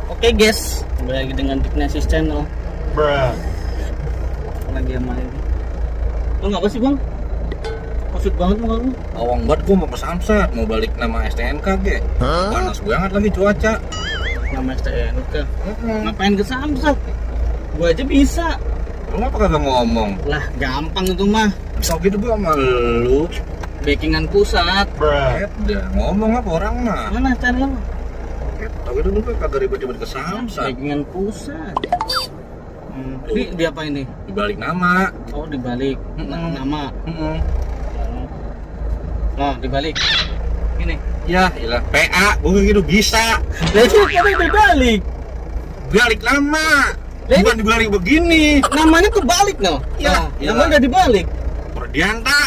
Oke guys, kembali lagi dengan Tignesis Channel. Lagi sama ini. Lu ngapa sih bang? Maksud banget muka lu. Awang banget gua mau ke Samsat, mau balik nama STNK ge. Panas banget lagi cuaca. Nama STNK. Ngapain ke Samsat? Gua aja bisa. Lu ngapa kagak ngomong? Lah gampang itu mah. Bisa gitu gua sama lu. Backingan pusat. Udah ngomong apa orang mah? Mana channel lu? Tapi itu gua kagak ribet-ribet ke Samsat. Backingan pusat. Ini diapain nih? Dibalik nama. Oh dibalik nama. Oh dibalik. Ini. Ya, iyalah PA, gua gitu bisa. Lah itu kan dibalik. Balik nama. Lah, Bukan dibalik begini. Namanya kebalik no. Ya, Namanya udah dibalik. Perdianta.